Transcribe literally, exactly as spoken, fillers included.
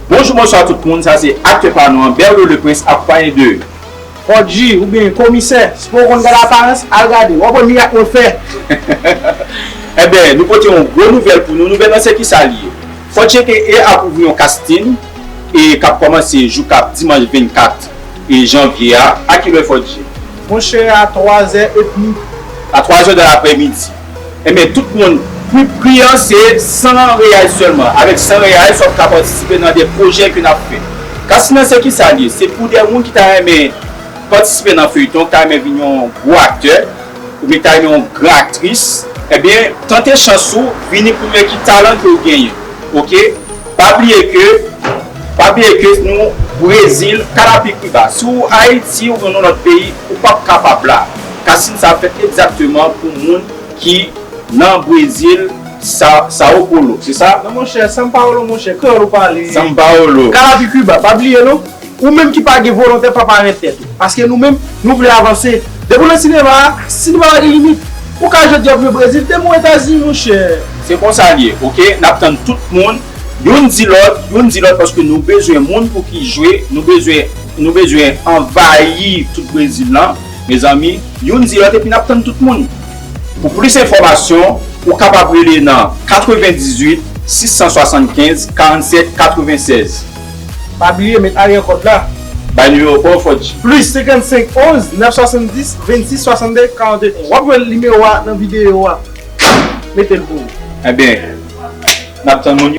Bonjou, bonswa tout moun, sa se aktè pa non an, Berlo le Prince, akonpaye de Fodji oubyen Komisè. Si w pa konn gade aparans, al gade. W ap wè mirak mwen fè. Enben, nou pote yon gwo nouvèl pou nou. Nouvèl lan se kisa li ye? Fodji aka ap ouvri yon casting e k ap kòmanse jou k ap dimanch vennkat e janvye a. A kilè, Fodji? Monchè, a twazè edmi. A twazè de laprèmidi. Enben, tout moun, pri, pri an se san reyal sèlman. Avèk san reyal, sa w ka patisipe nan de pwojè ke n ap fè. Casting lan se kisa li ye? Se pou de moun ki ta renmen patisipe nan feyton, ki ta renmen vin yon gwo aktè, oubyen ki ta renmen yon gran aktris, enben, tante chans ou, vini pou wè ki talan ke w genyen. Oke? Pa bliye ke, pa bliye ke nou Brezil, Kanapi, Kiba. Si w Ayiti oubyen nan lòt peyi, ou p ap kapab la. Casting sa fèt egzakteman pou moun ki nan Brezil, Sa, Sao Paulo, se sa? Non, monchè, São Paulo, monchè, kreyòl ou pale. São Paulo. Kanapi, Kiba, pa bliye non. Ou menm ki pa gen volonte, pa parèt tèt ou. Paske nou menm, nou vle avanse. Depi w nan sinema a, sinema a gen limit. Ou ka jodi ap jwe Brezil, demen w Etazini, monchè. Se konsa l ye, oke? N ap tann tout moun. Youn di lòt, youn di lòt, paske nou bezwen moun pou ki jwe, nou bezwen, nou bezwen anvayi tout Brezil lan. Mezanmi, youn di lòt epi n ap tann tout moun. Pou plis enfòmasyon, ou kapab rele nan katrevendizuit, sisan swasannkenz, karannsèt, katrevensèz. Pa bliye met aryè kòd la. Bay nimewo pa w, Fodji. Plis senkannsenk onz nèf swasanndis vennsis swasannde karanteyen. W ap jwenn nimewo a nan videyo a. Mete l pou ou. Enben, n ap tann moun.